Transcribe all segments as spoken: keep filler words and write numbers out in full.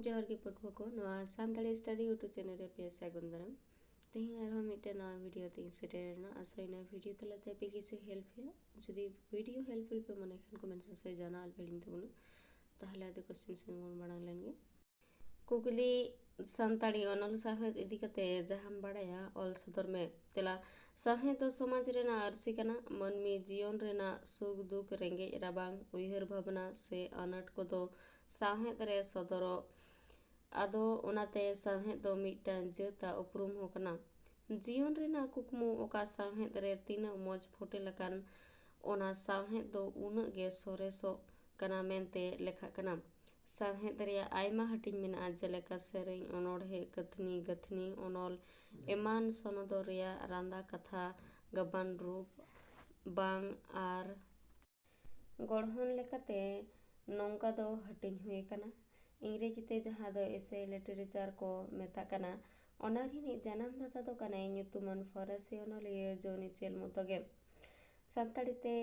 ᱡᱚᱦᱟᱨ ᱜᱮ ᱯᱟᱹᱴᱷᱩᱣᱟᱹ ᱠᱚ, ᱱᱚᱣᱟ ᱥᱟᱱᱛᱟᱲᱤ study YouTube channel ᱨᱮ ᱟᱯᱮ ᱥᱟᱹᱜᱩᱱ ᱫᱟᱨᱟᱢ᱾ ᱛᱮᱦᱮᱧ ᱟᱨᱦᱚᱸ ᱢᱤᱫᱴᱮᱱ ᱱᱟᱣᱟ video ᱛᱤᱧ ᱥᱮᱴᱮᱨ ᱮᱱᱟ᱾ ᱟᱥᱚᱜ ᱟᱹᱧ ᱱᱚᱣᱟ video ᱛᱟᱞᱟᱛᱮ ᱟᱯᱮ ᱠᱤᱪᱷᱩ help ᱦᱩᱭᱩᱜᱼᱟ᱾ ᱡᱩᱫᱤ video helpful ᱯᱮ ᱢᱚᱱᱮ ᱠᱷᱟᱱ comment section ᱨᱮ ᱡᱟᱱᱟᱣ ᱟᱞᱯᱮ ᱦᱤᱲᱤᱧ ᱛᱟᱵᱚᱱᱟ᱾ ᱛᱟᱦᱚᱞᱮ ᱟᱫᱚ question ᱥᱮᱱ ᱵᱚᱱ ᱢᱟᱲᱟᱝ ᱞᱮᱱ ᱜᱮ᱾ ᱠᱩᱠᱞᱤ: ᱥᱟᱱᱛᱟᱲᱤ ᱚᱱᱚᱞ ᱥᱟᱶᱦᱮᱫ ᱤᱫᱤ ᱠᱟᱛᱮ ᱡᱟᱦᱟᱸᱢ ᱵᱟᱲᱟᱭᱟ, ᱚᱞ ᱥᱚᱫᱚᱨ ᱢᱮ᱾ ᱛᱮᱞᱟ: ᱥᱟᱶᱦᱮᱫ ᱫᱚ ᱥᱚᱢᱟᱡᱽ ᱨᱮᱱᱟᱜ ᱟᱹᱨᱥᱤ ᱠᱟᱱᱟ᱾ ᱢᱟᱹᱱᱢᱤ ᱡᱤᱭᱚᱱ ᱨᱮᱱᱟᱜ ᱥᱩᱠ ᱫᱩᱠ, ᱨᱮᱸᱜᱮᱡ ᱨᱟᱵᱟᱝ, ᱩᱭᱦᱟᱹᱨ ᱵᱷᱟᱵᱽᱱᱟ ᱥᱮ ᱟᱱᱟᱴ ᱠᱚᱫᱚ ᱥᱟᱶᱦᱮᱫ ᱨᱮ ᱥᱚᱫᱚᱨᱚᱜ᱾ ᱟᱫᱚ ᱚᱱᱟᱛᱮ ᱥᱟᱶᱦᱮᱫ ᱫᱚ ᱢᱤᱫᱴᱟᱝ ᱡᱟᱹᱛᱟᱜ ᱩᱯᱨᱩᱢ ᱦᱚᱸ ᱠᱟᱱᱟ᱾ ᱡᱤᱭᱚᱱ ᱨᱮᱱᱟᱜ ᱠᱩᱠᱢᱩ ᱚᱠᱟ ᱥᱟᱶᱦᱮᱫ ᱨᱮ ᱛᱤᱱᱟᱹᱜ ᱢᱚᱡᱽ ᱯᱷᱩᱴᱮᱞ ᱟᱠᱟᱱ, ᱚᱱᱟ ᱥᱟᱶᱦᱮᱫ ᱫᱚ ᱩᱱᱟᱹᱜ ᱜᱮ ᱥᱚᱨᱮᱥᱚᱜ ᱠᱟᱱᱟ ᱢᱮᱱᱛᱮ ᱞᱮᱠᱷᱟᱜ ᱠᱟᱱᱟ᱾ ᱥᱟᱶᱦᱮᱫ ᱨᱮᱭᱟᱜ ᱟᱭᱢᱟ ᱦᱟᱹᱴᱤᱧ ᱢᱮᱱᱟᱜᱼᱟ, ᱡᱮᱞᱮᱠᱟ ᱥᱮᱨᱮᱧ, ᱚᱱᱚᱬᱦᱮ, ᱠᱟᱹᱛᱷᱱᱤ, ᱜᱟᱹᱛᱷᱱᱤ, ᱚᱱᱚᱞ ᱮᱢᱟᱱ᱾ ᱥᱚᱱᱚᱫᱚᱨ ᱨᱮᱭᱟᱜ ᱨᱟᱸᱫᱟ ᱠᱟᱛᱷᱟ, ᱜᱟᱵᱟᱱ ᱨᱩᱯ, ᱵᱟᱝ ᱟᱨ ᱜᱚᱲᱦᱚᱱ ᱞᱮᱠᱟᱛᱮ ᱱᱚᱝᱠᱟ ᱫᱚ ᱦᱟᱹᱴᱤᱧ ᱦᱩᱭ ᱟᱠᱟᱱᱟ᱾ ᱤᱝᱨᱮᱡᱤ ᱛᱮ ᱡᱟᱦᱟᱸ ᱫᱚ essay literature ᱠᱚ ᱢᱮᱛᱟᱜ ᱠᱟᱱᱟ, ᱚᱱᱟ ᱨᱤᱱᱤᱡ ᱡᱟᱱᱟᱢ ᱫᱟᱛᱟ ᱫᱚ ᱠᱟᱱᱟᱭ ᱧᱩᱛᱩᱢᱟᱱ ᱯᱷᱚᱨᱟᱥᱤ ᱚᱱᱚᱞᱤᱭᱟᱹ ᱡᱚᱱᱤ ᱪᱮᱞᱢᱩᱛᱚ ᱜᱮ᱾ ᱥᱟᱱᱛᱟᱲᱤ ᱛᱮ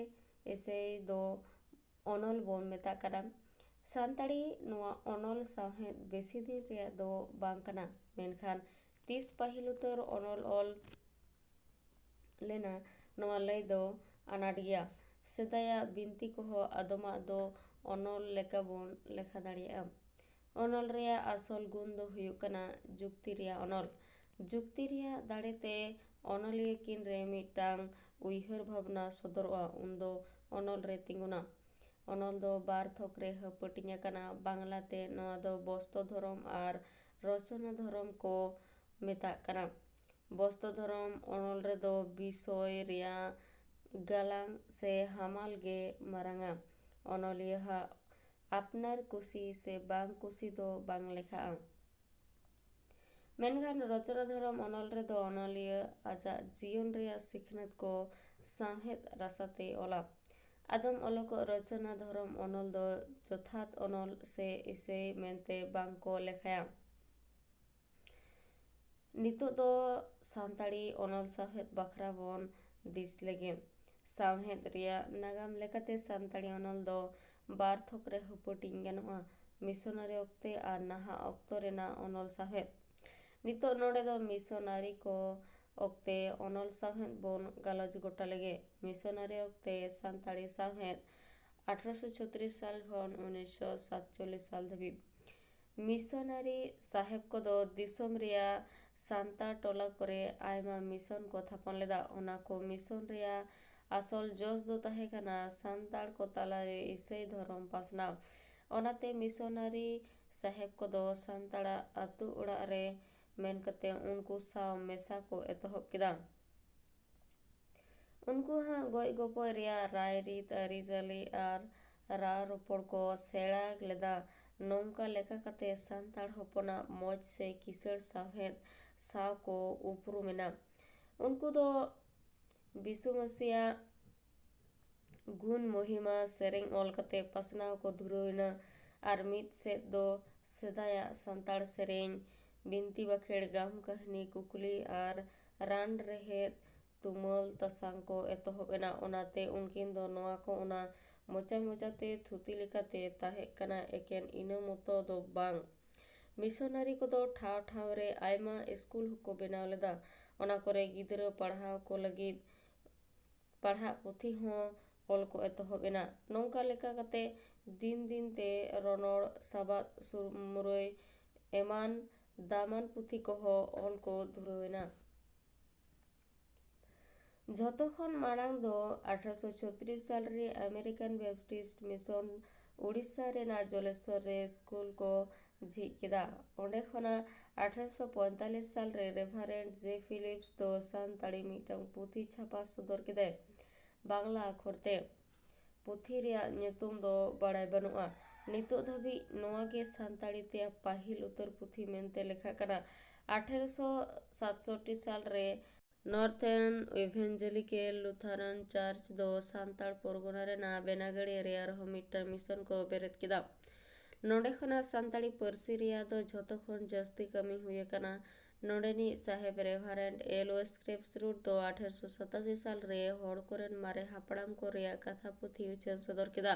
essay ᱫᱚ ᱚᱱᱚᱞ ᱵᱚᱱ ᱢᱮᱛᱟᱜ ᱠᱟᱱᱟ᱾ ᱥᱟᱱᱛᱟᱲᱤ ᱱᱚᱣᱟ ᱚᱱᱚᱞ ᱥᱟᱶᱦᱮᱫ ᱵᱮᱥᱤ ᱫᱤᱱ ᱨᱮᱭᱟᱜ ᱫᱚ ᱵᱟᱝ ᱠᱟᱱᱟ, ᱢᱮᱱᱠᱷᱟᱱ ᱛᱤᱥ ᱯᱟᱹᱦᱤᱞ ᱩᱛᱟᱹᱨ ᱚᱱᱚᱞ ᱚᱞ ᱞᱮᱱᱟ, ᱱᱚᱣᱟ ᱞᱟᱹᱭ ᱫᱚ ᱟᱱᱟᱴ ᱜᱮᱭᱟ᱾ ᱥᱮᱫᱟᱭᱟᱜ ᱵᱤᱱᱛᱤ ᱠᱚᱦᱚᱸ ᱟᱫᱚᱢᱟᱜ ᱫᱚ ᱚᱱᱚᱞ ᱞᱮᱠᱟ ᱵᱚᱱ ᱞᱮᱠᱷᱟ ᱫᱟᱲᱮᱭᱟᱜᱼᱟ᱾ ᱚᱱᱚᱞ ᱨᱮᱭᱟᱜ ᱟᱥᱚᱞ ᱜᱩᱱ ᱫᱚ ᱦᱩᱭᱩᱜ ᱠᱟᱱᱟ ᱡᱩᱠᱛᱤ ᱨᱮᱭᱟᱜ ᱚᱱᱚᱞ᱾ ᱡᱩᱠᱛᱤ ᱨᱮᱭᱟᱜ ᱫᱟᱲᱮ ᱛᱮ ᱚᱱᱚᱞᱤᱭᱟᱹ ᱠᱤᱱ ᱨᱮ ᱢᱤᱫᱴᱟᱝ ᱩᱭᱦᱟᱹᱨ ᱵᱷᱟᱵᱽᱱᱟ ᱥᱚᱫᱚᱨᱚᱜᱼᱟ, ᱩᱱᱫᱚ ᱚᱱᱚᱞ ᱨᱮ ᱛᱤᱸᱜᱩᱱᱟ᱾ ᱚᱱᱚᱞ ᱫᱚ ᱵᱟᱨ ᱛᱷᱚᱠ ᱨᱮ ᱦᱟᱹᱯᱟᱹᱴᱤᱧ ᱟᱠᱟᱱᱟ᱾ ᱵᱟᱝᱞᱟ ᱛᱮ ᱱᱚᱣᱟ ᱫᱚ ᱵᱚᱥᱛᱚ ᱫᱷᱚᱨᱚᱢ ᱟᱨ ᱨᱚᱪᱚᱱᱟ ᱫᱷᱚᱨᱚᱢ ᱠᱚ ᱢᱮᱛᱟᱜ ᱠᱟᱱᱟ᱾ ᱵᱚᱥᱛᱚ ᱫᱷᱚᱨᱚᱢ ᱚᱱᱚᱞ ᱨᱮᱫᱚ ᱵᱤᱥᱚᱭ ᱨᱮᱭᱟᱜ ᱜᱟᱞᱟᱝ ᱥᱮ ᱦᱟᱢᱟᱞ ᱜᱮ ᱢᱟᱨᱟᱝᱟ᱾ ᱚᱱᱚᱞᱤᱭᱟᱹ ᱦᱟᱜ ᱟᱯᱱᱟᱨ ᱠᱩᱥᱤ ᱥᱮ ᱵᱟᱝ ᱠᱩᱥᱤ ᱫᱚ ᱵᱟᱝ ᱞᱮᱠᱷᱟᱜᱼᱟ᱾ ᱢᱮᱱᱠᱷᱟᱱ ᱨᱚᱪᱚᱱᱟ ᱫᱷᱚᱨᱚᱢ ᱚᱱᱚᱞ ᱨᱮᱫᱚ ᱚᱱᱚᱞᱤᱭᱟᱹ ᱟᱡᱟᱜ ᱡᱤᱭᱚᱱ ᱨᱮᱭᱟᱜ ᱥᱤᱠᱷᱱᱟᱹᱛ ᱠᱚ ᱥᱟᱶᱦᱮᱫ ᱨᱟᱥᱟᱛᱮᱭ ᱚᱞᱟ᱾ ᱟᱫᱚᱢ ᱚᱞᱚᱠᱚᱜ ᱨᱚᱪᱚᱱᱟ ᱫᱷᱚᱨᱚᱢ ᱚᱱᱚᱞ ᱫᱚ ᱡᱚᱛᱷᱟᱛ ᱚᱱᱚᱞ ᱥᱮ essay ᱢᱮᱱᱛᱮ ᱵᱟᱝ ᱠᱚ ᱞᱮᱠᱷᱟᱭᱟ᱾ ᱱᱤᱛᱚᱜ ᱫᱚ ᱥᱟᱱᱛᱟᱲᱤ ᱚᱱᱚᱞ ᱥᱟᱶᱦᱮᱫ ᱵᱟᱠᱷᱨᱟ ᱵᱚᱱ ᱫᱤᱥ ᱞᱮᱜᱮ᱾ ᱥᱟᱶᱦᱮᱫ ᱨᱮᱭᱟᱜ ᱱᱟᱜᱟᱢ ᱞᱮᱠᱟᱛᱮ ᱥᱟᱱᱛᱟᱲᱤ ᱚᱱᱚᱞ ᱫᱚ ᱵᱟᱨ ᱛᱷᱚᱠ ᱨᱮ ᱦᱟᱹᱯᱟᱹᱴᱤᱧ ᱜᱟᱱᱚᱜᱼᱟ᱾ ᱢᱤᱥᱚᱱᱟᱨᱤ ᱚᱠᱛᱮ ᱟᱨ ᱱᱟᱦᱟᱜ ᱚᱠᱛᱚ ᱨᱮᱱᱟᱜ ᱚᱱᱚᱞ ᱥᱟᱶᱦᱮᱫ᱾ ᱱᱤᱛᱚᱜ ᱱᱚᱰᱮ ᱫᱚ ᱢᱤᱥᱚᱱᱟᱨᱤ ᱠᱚ ᱚᱠᱛᱮ ᱚᱱᱚᱞ ᱥᱟᱶᱦᱮᱫ ᱵᱚᱱ ᱜᱟᱞᱚᱪ ᱜᱚᱴᱟ ᱞᱮᱜᱮ᱾ ᱢᱤᱥᱚᱱᱟᱨᱤ ᱚᱠᱛᱮ ᱥᱟᱱᱛᱟᱲᱤ ᱥᱟᱶᱦᱮᱫ, ᱟᱴᱷᱨᱚᱥᱚ ᱪᱷᱚᱛᱨᱤᱥ ᱥᱟᱞ ᱠᱷᱚᱱ ᱩᱱᱤᱥᱥᱚ ᱥᱟᱛᱪᱚᱞᱞᱤᱥ ᱥᱟᱞ ᱫᱷᱟᱹᱵᱤᱡ᱾ ᱢᱤᱥᱚᱱᱟᱨᱤ ᱥᱟᱦᱮᱵ ᱠᱚᱫᱚ ᱫᱤᱥᱚᱢ ᱨᱮᱭᱟᱜ ᱥᱟᱱᱛᱟᱲ ᱴᱚᱞᱟ ᱠᱚᱨᱮ ᱟᱭᱢᱟ ᱢᱤᱥᱚᱱ ᱠᱚ ᱛᱷᱟᱯᱚᱱ ᱞᱮᱫᱟ᱾ ᱚᱱᱟ ᱠᱚ ᱢᱤᱥᱚᱱ ᱨᱮᱭᱟᱜ ᱟᱥᱚᱞ ᱡᱚᱥ ᱫᱚ ᱛᱟᱦᱮᱸ ᱠᱟᱱᱟ ᱥᱟᱱᱛᱟᱲ ᱠᱚ ᱛᱟᱞᱟᱨᱮ ᱤᱥᱟᱹᱭ ᱫᱷᱚᱨᱚᱢ ᱯᱟᱥᱱᱟᱣ᱾ ᱚᱱᱟᱛᱮ ᱢᱤᱥᱚᱱᱟᱨᱤ ᱥᱟᱦᱮᱵ ᱠᱚᱫᱚ ᱥᱟᱱᱛᱟᱲᱟᱜ ᱟᱹᱛᱩ ᱚᱲᱟᱜ ᱨᱮ ᱢᱮᱱ ᱠᱟᱛᱮ ᱩᱱᱠᱩ ᱥᱟᱶ ᱢᱮᱥᱟ ᱠᱚ ᱮᱛᱚᱦᱚᱵ ᱠᱮᱫᱟ᱾ ᱩᱱᱠᱩᱣᱟᱜ ᱜᱚᱡ ᱜᱚᱯᱚᱡ ᱨᱮᱭᱟᱜ ᱨᱟᱭᱨᱤᱛ, ᱟᱹᱨᱤᱪᱟᱹᱞᱤ ᱟᱨ ᱨᱟᱣ ᱨᱚᱯᱚᱲ ᱠᱚ ᱥᱮᱬᱟ ᱞᱮᱫᱟ᱾ ᱱᱚᱝᱠᱟ ᱞᱮᱠᱟ ᱠᱟᱛᱮ ᱥᱟᱱᱛᱟᱲ ᱦᱚᱯᱚᱱᱟᱜ ᱢᱚᱡᱽ ᱥᱮ ᱠᱤᱥᱟᱹᱬ ᱥᱟᱶᱦᱮᱫ ᱥᱟᱶ ᱠᱚ ᱩᱯᱨᱩᱢ ᱮᱱᱟ᱾ ᱩᱱᱠᱩ ᱫᱚ ᱵᱤᱥᱩᱢᱟᱹᱥᱤᱭᱟᱜ ᱜᱩᱱ ᱢᱚᱦᱤᱢᱟ ᱥᱮᱨᱮᱧ ᱚᱞ ᱠᱟᱛᱮ ᱯᱟᱥᱱᱟᱣ ᱠᱚ ᱫᱷᱩᱨᱟᱹᱣ ᱮᱱᱟ᱾ ᱟᱨ ᱢᱤᱫ ᱥᱮᱫ ᱫᱚ ᱥᱮᱫᱟᱭᱟᱜ ᱥᱟᱱᱛᱟᱲ ᱥᱮᱨᱮᱧ, ᱵᱤᱱᱛᱤ ᱵᱟᱠᱷᱮᱲ, ᱜᱟᱢ ᱠᱟᱹᱦᱱᱤ, ᱠᱩᱠᱞᱤ ᱟᱨ ᱨᱟᱱ ᱨᱮᱦᱮᱫ ᱛᱩᱢᱟᱹᱞ ᱛᱟᱥᱟᱝ ᱠᱚ ᱮᱛᱚᱦᱚᱵ ᱮᱱᱟ᱾ ᱚᱱᱟᱛᱮ ᱩᱱᱠᱤᱱ ᱫᱚ ᱱᱚᱣᱟ ᱠᱚ ᱚᱱᱟ ᱢᱚᱪᱟ ᱢᱚᱪᱟᱛᱮ ᱛᱷᱩᱛᱤ ᱞᱮᱠᱟᱛᱮ ᱛᱟᱦᱮᱸ ᱠᱟᱱᱟ, ᱮᱠᱮᱱ ᱤᱱᱟᱹ ᱢᱚᱛᱚ ᱫᱚ ᱵᱟᱝ᱾ ᱢᱤᱥᱚᱱᱟᱨᱤ ᱠᱚᱫᱚ ᱴᱷᱟᱶ ᱴᱷᱟᱶ ᱨᱮ ᱟᱭᱢᱟ ᱥᱠᱩᱞ ᱦᱚᱸᱠᱚ ᱵᱮᱱᱟᱣ ᱞᱮᱫᱟ᱾ ᱚᱱᱟ ᱠᱚᱨᱮ ᱜᱤᱫᱽᱨᱟᱹ ᱯᱟᱲᱦᱟᱣ ᱠᱚ ᱞᱟᱹᱜᱤᱫ ᱯᱟᱲᱦᱟᱜ ᱯᱩᱛᱷᱤ ᱦᱚᱸ ᱚᱞ ᱠᱚ ᱮᱛᱚᱦᱚᱵ ᱮᱱᱟ᱾ ᱱᱚᱝᱠᱟ ᱞᱮᱠᱟ ᱠᱟᱛᱮ ᱫᱤᱱ ᱫᱤᱱ ᱛᱮ ᱨᱚᱱᱚᱲ, ᱥᱟᱵᱟᱫ, ᱥᱩᱨ ᱢᱩᱨᱟᱹᱭ ᱮᱢᱟᱱ ᱫᱟᱢᱟᱱ ᱯᱩᱛᱷᱤ ᱠᱚᱦᱚᱸ ᱚᱞ ᱠᱚ ᱫᱷᱩᱨᱟᱹᱣ ᱮᱱᱟ᱾ ᱡᱷᱚᱛᱚ ᱠᱷᱚᱱ ᱢᱟᱲᱟᱝ ᱫᱚ ᱟᱴᱷᱨᱚᱥᱚ ᱪᱷᱚᱛᱨᱤᱥ ᱥᱟᱞ ᱨᱮ ᱟᱢᱮᱨᱤᱠᱟᱱ ᱵᱮᱯᱴᱤᱥᱴ ᱢᱤᱥᱚᱱ ᱩᱲᱤᱥᱥᱟ ᱨᱮᱱᱟᱜ ᱡᱚᱞᱮᱥᱣᱚᱨ ᱨᱮ ᱥᱠᱩᱞ ᱠᱚ ᱡᱷᱤᱡ ᱠᱮᱫᱟ᱾ ᱚᱸᱰᱮ ᱠᱷᱚᱱᱟᱜ ᱟᱴᱷᱨᱚᱥᱚ ᱯᱚᱸᱭᱛᱟᱞᱞᱤᱥ ᱥᱟᱞ ᱨᱮ ᱨᱮᱵᱷᱟᱨᱮᱱᱰ ᱡᱮ ᱯᱷᱤᱞᱤᱯᱥ ᱫᱚ ᱥᱟᱱᱛᱟᱲᱤ ᱢᱤᱫᱴᱟᱝ ᱯᱩᱛᱷᱤ ᱪᱷᱟᱯᱟ ᱥᱚᱫᱚᱨ ᱠᱮᱫᱟᱭ, ᱵᱟᱝᱞᱟ ᱟᱠᱷᱚᱨ ᱛᱮ᱾ ᱯᱩᱛᱷᱤ ᱨᱮᱭᱟᱜ ᱧᱩᱛᱩᱢ ᱫᱚ ᱵᱟᱲᱟᱭ ᱵᱟᱹᱱᱩᱜᱼᱟ᱾ ᱱᱤᱛᱚᱜ ᱫᱷᱟᱹᱵᱤᱡ ᱱᱚᱣᱟ ᱜᱮ ᱥᱟᱱᱛᱟᱲᱤ ᱛᱮ ᱯᱟᱹᱦᱤᱞ ᱩᱛᱟᱹᱨ ᱯᱩᱛᱷᱤ ᱢᱮᱱᱛᱮ ᱞᱮᱠᱷᱟᱜ ᱠᱟᱱᱟ᱾ ᱟᱴᱷᱮᱨᱚᱥᱚ ᱥᱟᱛᱥᱚᱴᱴᱤ ᱥᱟᱞ ᱨᱮ Northern Evangelical Lutheran Church ᱫᱚ ᱥᱟᱱᱛᱟᱲ ᱯᱚᱨᱜᱚᱱᱟ ᱨᱮᱱᱟᱜ ᱵᱮᱱᱟᱜᱟᱹᱲᱤᱭᱟᱹ ᱨᱮ ᱟᱨᱦᱚᱸ ᱢᱤᱫᱴᱟᱝ ᱢᱤᱥᱚᱱ ᱠᱚ ᱵᱮᱨᱮᱫ ᱠᱮᱫᱟ᱾ ᱱᱚᱰᱮ ᱠᱷᱚᱱᱟᱜ ᱥᱟᱱᱛᱟᱲᱤ ᱯᱟᱹᱨᱥᱤ ᱨᱮᱭᱟᱜ ᱫᱚ ᱡᱷᱚᱛᱚ ᱠᱷᱚᱱ ᱡᱟᱹᱥᱛᱤ ᱠᱟᱹᱢᱤ ᱦᱩᱭ ᱟᱠᱟᱱᱟ᱾ ᱱᱚᱰᱮᱱᱤᱡ ᱥᱟᱦᱮᱵ ᱨᱮᱵᱷᱟᱨᱮᱱᱰ ᱮᱞ ᱳ ᱥᱠᱨᱮᱯᱥ ᱨᱩᱴ ᱫᱚ ᱟᱴᱷᱮᱨᱚᱥᱚ ᱥᱟᱛᱟᱥᱤ ᱥᱟᱞ ᱨᱮ ᱦᱚᱲ ᱠᱚᱨᱮᱱ ᱢᱟᱨᱮ ᱦᱟᱯᱲᱟᱢ ᱠᱚ ᱨᱮᱭᱟᱜ ᱠᱟᱛᱷᱟ ᱯᱩᱛᱷᱤ ᱩᱪᱷᱟᱹᱱ ᱥᱚᱫᱚᱨ ᱠᱮᱫᱟ᱾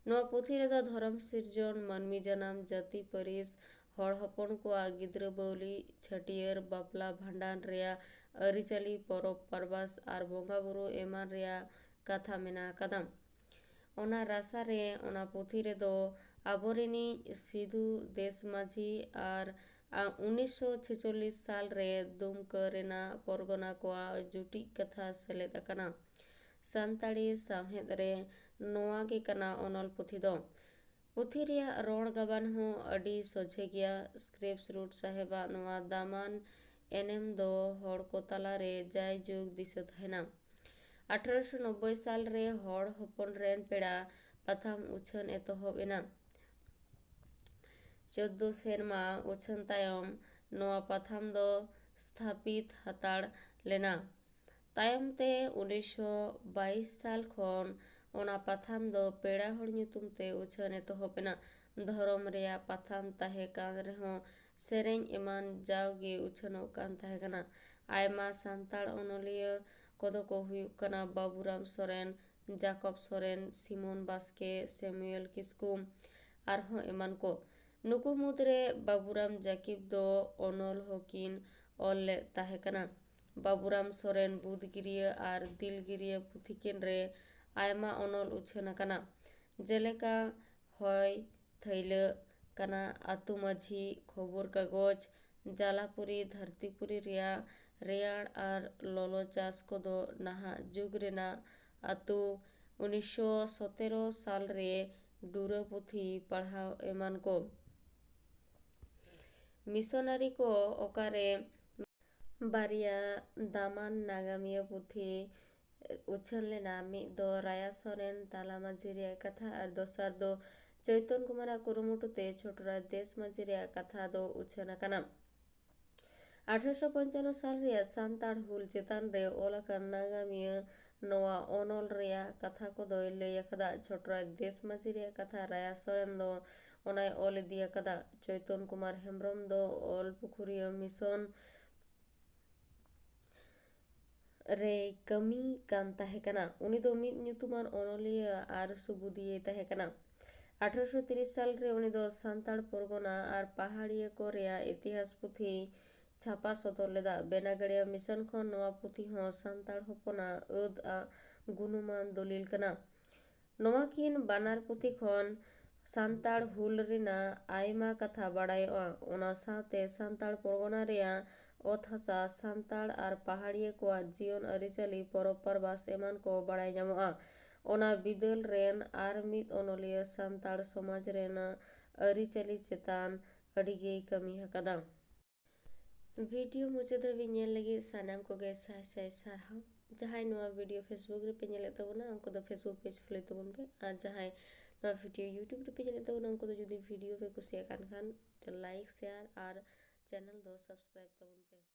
ᱱᱚᱣᱟ ᱯᱩᱛᱷᱤ ᱨᱮᱫᱚ ᱫᱷᱚᱨᱚᱢ ᱥᱤᱨᱡᱚᱱ, ᱢᱟᱹᱱᱢᱤ ᱡᱟᱱᱟᱢ, ᱡᱟᱹᱛᱤ ᱯᱟᱹᱨᱤᱥ, ᱦᱚᱲ ᱦᱚᱯᱚᱱ ᱠᱚᱣᱟᱜ ᱜᱤᱫᱽᱨᱟᱹ ᱵᱟᱹᱣᱞᱤ, ᱪᱷᱟᱹᱴᱭᱟᱹᱨ, ᱵᱟᱯᱞᱟ, ᱵᱷᱟᱸᱰᱟᱱ ᱨᱮᱭᱟᱜ ᱟᱹᱨᱤᱪᱟᱹᱞᱤ, ᱯᱚᱨᱚᱵᱽ ᱯᱟᱨᱵᱟᱥ ᱟᱨ ᱵᱚᱸᱜᱟ ᱵᱩᱨᱩ ᱮᱢᱟᱱ ᱨᱮᱭᱟᱜ ᱠᱟᱛᱷᱟ ᱢᱮᱱᱟᱜ ᱟᱠᱟᱫᱟ᱾ ᱚᱱᱟ ᱨᱟᱥᱟ ᱨᱮ ᱚᱱᱟ ᱯᱩᱛᱷᱤ ᱨᱮᱫᱚ ᱟᱵᱚᱨᱤᱱᱤᱡ ᱥᱤᱫᱷᱩ ᱫᱮᱥ ᱢᱟᱹᱡᱷᱤ ᱟᱨ ᱩᱱᱤᱥᱥᱚ ᱪᱷᱮᱪᱚᱞᱞᱤᱥ ᱥᱟᱞ ᱨᱮ ᱫᱩᱢᱠᱟᱹ ᱨᱮᱱᱟᱜ ᱯᱚᱨᱜᱚᱱᱟ ᱠᱚᱣᱟᱜ ᱡᱩᱴᱤᱡ ᱠᱟᱛᱷᱟ ᱥᱮᱞᱮᱫ ᱟᱠᱟᱱᱟ᱾ ᱥᱟᱱᱛᱟᱲᱤ ᱥᱟᱶᱦᱮᱫ ᱨᱮ ᱱᱚᱣᱟ ᱜᱮ ᱠᱟᱱᱟ ᱚᱱᱚᱞ ᱯᱩᱛᱷᱤ ᱫᱚ᱾ ᱯᱩᱛᱷᱤ ᱨᱮᱭᱟᱜ ᱨᱚᱲ ᱜᱟᱵᱟᱱ ᱦᱚᱸ ᱟᱹᱰᱤ ᱥᱚᱡᱷᱮ ᱜᱮᱭᱟ᱾ ᱥᱠᱨᱤᱯᱥ ᱨᱩᱴ ᱥᱟᱦᱮᱵᱟᱜ ᱱᱚᱣᱟ ᱫᱟᱢᱟᱱ ᱮᱱᱮᱢ ᱫᱚ ᱦᱚᱲ ᱠᱚ ᱛᱟᱞᱟᱨᱮ ᱡᱟᱭᱡᱩᱜᱽ ᱫᱤᱥᱟᱹ ᱛᱟᱦᱮᱱᱟ᱾ ᱟᱴᱷᱨᱚᱥᱚ ᱱᱚᱵᱵᱳᱭ ᱥᱟᱞ ᱨᱮ ᱦᱚᱲ ᱦᱚᱯᱚᱱ ᱨᱮᱱ ᱯᱮᱲᱟ ᱯᱟᱛᱷᱟᱢ ᱩᱪᱷᱟᱹᱱ ᱮᱛᱚᱦᱚᱵ ᱮᱱᱟ᱾ ᱪᱳᱫᱫᱳ ᱥᱮᱨᱢᱟ ᱩᱪᱷᱟᱹᱱ ᱛᱟᱭᱚᱢ ᱱᱚᱣᱟ ᱯᱟᱛᱷᱟᱢ ᱫᱚ ᱥᱛᱷᱟᱯᱤᱛ ᱦᱟᱛᱟᱲ ᱞᱮᱱᱟ᱾ ᱛᱟᱭᱚᱢ ᱛᱮ ᱩᱱᱤᱥᱥᱚ ᱵᱟᱭᱤᱥ ᱥᱟᱞ ᱠᱷᱚᱱ ᱚᱱᱟ ᱯᱟᱛᱷᱟᱢ ᱫᱚ ᱯᱮᱲᱟ ᱦᱚᱲ ᱧᱩᱛᱩᱢ ᱛᱮ ᱩᱪᱷᱟᱹᱱ ᱮᱛᱚᱦᱚᱵ ᱮᱱᱟ᱾ ᱫᱷᱚᱨᱚᱢ ᱨᱮᱭᱟᱜ ᱯᱟᱛᱷᱟᱢ ᱛᱟᱦᱮᱸ ᱠᱟᱱ ᱨᱮᱦᱚᱸ ᱥᱮᱨᱮᱧ ᱮᱢᱟᱱ ᱡᱟᱣᱜᱮ ᱩᱪᱷᱟᱹᱱᱚᱜ ᱠᱟᱱ ᱛᱟᱦᱮᱸ ᱠᱟᱱᱟ᱾ ᱟᱭᱢᱟ ᱥᱟᱱᱛᱟᱲ ᱚᱱᱚᱞᱤᱭᱟᱹ ᱠᱚᱫᱚ ᱠᱚ ᱦᱩᱭᱩᱜ ᱠᱟᱱᱟ ᱵᱟᱵᱩᱨᱟᱢ ᱥᱚᱨᱮᱱ, ᱡᱟᱠᱚᱵ ᱥᱚᱨᱮᱱ, ᱥᱤᱢᱚᱱ ᱵᱟᱥᱠᱮ, ᱥᱮᱢᱩᱭᱮᱞ ᱠᱤᱥᱠᱩ, ᱟᱨᱦᱚᱸ ᱮᱢᱟᱱ ᱠᱚ᱾ ᱱᱩᱠᱩ ᱢᱩᱫᱽᱨᱮ ᱵᱟᱵᱩᱨᱟᱢ ᱡᱟᱹᱠᱤᱵ ᱫᱚ ᱚᱱᱚᱞ ᱦᱚᱸᱠᱤᱱ ᱚᱞ ᱞᱮᱫ ᱛᱟᱦᱮᱸ ᱠᱟᱱᱟ᱾ ᱵᱟᱵᱩᱨᱟᱢ ᱥᱚᱨᱮᱱ ᱵᱩᱫᱽᱜᱤᱨᱤᱭᱟᱹ ᱟᱨ ᱫᱤᱞᱜᱤᱨᱤᱭᱟᱹ ᱯᱩᱛᱷᱤ ᱠᱤᱱ ᱨᱮ ᱟᱭᱢᱟ ᱚᱱᱚᱞ ᱩᱪᱷᱟᱹᱱ ᱟᱠᱟᱱᱟ, ᱡᱮᱞᱮᱠᱟ ᱦᱚᱭ ᱛᱷᱟᱹᱭᱞᱟᱹᱜ ᱠᱟᱱᱟ, ᱟᱹᱛᱩ ᱢᱟᱹᱡᱷᱤ, ᱠᱷᱚᱵᱚᱨ ᱠᱟᱜᱚᱡᱽ, ᱡᱟᱞᱟᱯᱩᱨᱤ, ᱫᱷᱟᱹᱨᱛᱤᱯᱩᱨᱤ ᱨᱮᱭᱟᱜ ᱨᱮᱭᱟᱲ ᱟᱨ ᱞᱚᱞᱚ ᱪᱟᱥ ᱠᱚᱫᱚ ᱱᱟᱦᱟᱜ ᱡᱩᱜᱽ ᱨᱮᱱᱟᱜ ᱟᱹᱛᱩ, ᱩᱱᱤᱥᱥᱚ ᱥᱚᱛᱮᱨᱚ ᱥᱟᱞ ᱨᱮ ᱰᱩᱨᱟᱹ ᱯᱩᱛᱷᱤ ᱯᱟᱲᱦᱟᱣ ᱮᱢᱟᱱ ᱠᱚ᱾ ᱢᱤᱥᱚᱱᱟᱨᱤ ᱠᱚ ᱚᱠᱟᱨᱮ ᱵᱟᱨᱭᱟ ᱫᱟᱢᱟᱱ ᱱᱟᱜᱟᱢᱤᱭᱟᱹ ᱯᱩᱛᱷᱤ ᱩᱪᱷᱟᱹᱱ ᱞᱮᱱᱟ, ᱢᱤᱫ ᱫᱚ ᱨᱟᱭᱟ ᱥᱚᱨᱮᱱ ᱛᱟᱞᱟ ᱢᱟᱹᱡᱷᱤ ᱨᱮᱭᱟᱜ ᱠᱟᱛᱷᱟ ᱟᱨ ᱫᱚᱥᱟᱨ ᱫᱚ ᱪᱳᱭᱛᱚᱱ ᱠᱩᱢᱟᱨᱟᱜ ᱠᱩᱨᱩᱢᱩᱴᱩ ᱛᱮ ᱪᱷᱳᱴᱨᱟᱡᱽ ᱫᱮᱥ ᱢᱟᱹᱡᱷᱤ ᱨᱮᱭᱟᱜ ᱠᱟᱛᱷᱟ ᱫᱚ ᱩᱪᱷᱟᱹᱱ ᱟᱠᱟᱱᱟ᱾ ᱟᱴᱷᱨᱚᱥᱚ ᱯᱚᱧᱪᱟᱱᱱᱚ ᱥᱟᱞ ᱨᱮᱭᱟᱜ ᱥᱟᱱᱛᱟᱲ ᱦᱩᱞ ᱪᱮᱛᱟᱱ ᱨᱮ ᱚᱞ ᱟᱠᱟᱱ ᱱᱟᱜᱟᱢᱤᱭᱟᱹ ᱱᱚᱣᱟ ᱚᱱᱚᱞ ᱨᱮᱭᱟᱜ ᱠᱟᱛᱷᱟ ᱠᱚᱫᱚᱭ ᱞᱟᱹᱭ ᱟᱠᱟᱫᱟ᱾ ᱪᱷᱳᱴᱨᱟᱡᱽ ᱫᱮᱥ ᱢᱟᱹᱡᱷᱤ ᱨᱮᱭᱟᱜ ᱠᱟᱛᱷᱟ ᱨᱟᱭᱟ ᱥᱚᱨᱮᱱ ᱫᱚ ᱚᱱᱟᱭ ᱚᱞ ᱤᱫᱤ ᱟᱠᱟᱫᱟ᱾ ᱪᱳᱭᱛᱚᱱ ᱠᱩᱢᱟᱨ ᱦᱮᱢᱵᱨᱚᱢ ᱫᱚ ᱚᱞ ᱯᱩᱠᱷᱩᱨᱤᱭᱟᱹ ᱢᱤᱥᱚᱱ ᱨᱮᱭ ᱠᱟᱹᱢᱤ ᱠᱟᱱ ᱛᱟᱦᱮᱸ ᱠᱟᱱᱟ᱾ ᱩᱱᱤ ᱫᱚ ᱢᱤᱫ ᱧᱩᱛᱩᱢᱟᱱ ᱚᱱᱚᱞᱤᱭᱟᱹ ᱟᱨ ᱥᱩᱵᱩᱫᱤᱭᱟᱹᱭ ᱛᱟᱦᱮᱸ ᱠᱟᱱᱟ᱾ ᱟᱴᱷᱨᱚᱥᱚ ᱛᱤᱨᱤᱥ ᱥᱟᱞ ᱨᱮ ᱩᱱᱤ ᱫᱚ ᱥᱟᱱᱛᱟᱲ ᱯᱚᱨᱜᱚᱱᱟ ᱟᱨ ᱯᱟᱦᱟᱲᱤᱭᱟᱹ ᱠᱚ ᱨᱮᱭᱟᱜ ᱤᱛᱤᱦᱟᱥ ᱯᱩᱛᱷᱤ ᱪᱷᱟᱯᱟ ᱥᱚᱫᱚᱨ ᱞᱮᱫᱟ᱾ ᱵᱮᱱᱟᱜᱟᱲᱤᱭᱟ ᱢᱤᱥᱚᱱ ᱠᱷᱚᱱ ᱱᱚᱣᱟ ᱯᱩᱛᱷᱤ ᱦᱚᱸ ᱥᱟᱱᱛᱟᱲ ᱦᱚᱯᱚᱱᱟᱜ ᱟᱹᱫ ᱟᱜ ᱜᱩᱱᱩᱢᱟᱱ ᱫᱚᱞᱤᱞ ᱠᱟᱱᱟ᱾ ᱱᱚᱣᱟ ᱠᱤᱱ ᱵᱟᱱᱟᱨ ᱯᱩᱛᱷᱤ ᱠᱷᱚᱱ ᱥᱟᱱᱛᱟᱲ ᱦᱩᱞ ᱨᱮᱱᱟᱜ ᱟᱭᱢᱟ ᱠᱟᱛᱷᱟ ᱵᱟᱲᱟᱭᱚᱜᱼᱟ᱾ ᱚᱱᱟ ᱥᱟᱶᱛᱮ ᱥᱟᱱᱛᱟᱲ ᱯᱚᱨᱜᱚᱱᱟ ᱨᱮᱭᱟᱜ ᱚᱛ ᱦᱟᱥᱟ, ᱥᱟᱱᱛᱟᱲ ᱟᱨ ᱯᱟᱦᱟᱲᱤᱭᱟᱹ ᱠᱚᱣᱟᱜ ᱡᱤᱭᱚᱱ, ᱟᱹᱨᱤᱪᱟᱹᱞᱤ, ᱯᱚᱨᱚᱵᱽ ᱯᱟᱨᱵᱟᱥ ᱮᱢᱟᱱ ᱠᱚ ᱵᱟᱲᱟᱭ ᱧᱟᱢᱚᱜᱼᱟ᱾ ᱚᱱᱟ ᱵᱤᱫᱟᱹᱞ ᱨᱮᱱ ᱟᱨ ᱢᱤᱫ ᱚᱱᱚᱞᱤᱭᱟᱹ ᱥᱟᱱᱛᱟᱲ ᱥᱚᱢᱟᱡᱽ ᱨᱮᱱᱟᱜ ᱟᱹᱨᱤᱪᱟᱹᱞᱤ ᱪᱮᱛᱟᱱ ᱟᱹᱰᱤ ᱜᱮᱭ ᱠᱟᱹᱢᱤ ᱟᱠᱟᱫᱟ᱾ ᱵᱷᱤᱰᱤᱭᱳ ᱢᱩᱪᱟᱹᱫ ᱫᱷᱟᱹᱵᱤᱡ ᱧᱮᱞ ᱞᱟᱹᱜᱤᱫ ᱥᱟᱱᱟᱢ ᱠᱚᱜᱮ ᱥᱟᱭ ᱥᱟᱭ ᱥᱟᱨᱦᱟᱣ᱾ ᱡᱟᱦᱟᱸᱭ ᱱᱚᱣᱟ ᱵᱷᱤᱰᱤᱭᱳ Facebook ᱨᱮᱯᱮ ᱧᱮᱞᱮᱫ ᱛᱟᱵᱚᱱᱟ, ᱩᱱᱠᱩ ᱫᱚ Facebook page follow ᱛᱟᱵᱚᱱ ᱯᱮ, ᱟᱨ ᱡᱟᱦᱟᱸᱭ ᱱᱚᱣᱟ ᱵᱷᱤᱰᱤᱭᱳ YouTube ᱨᱮᱯᱮ ᱧᱮᱞᱮᱫ ᱛᱟᱵᱚᱱᱟ, ᱩᱱᱠᱩ ᱫᱚ ᱡᱩᱫᱤ ᱵᱷᱤᱰᱤᱭᱳ ᱯᱮ ᱠᱩᱥᱤᱭᱟᱜ ᱠᱟᱱ ᱠᱷᱟᱱ like, share ᱟᱨ channel ᱫᱚ subscribe ᱛᱟᱵᱚᱱ ᱯᱮ᱾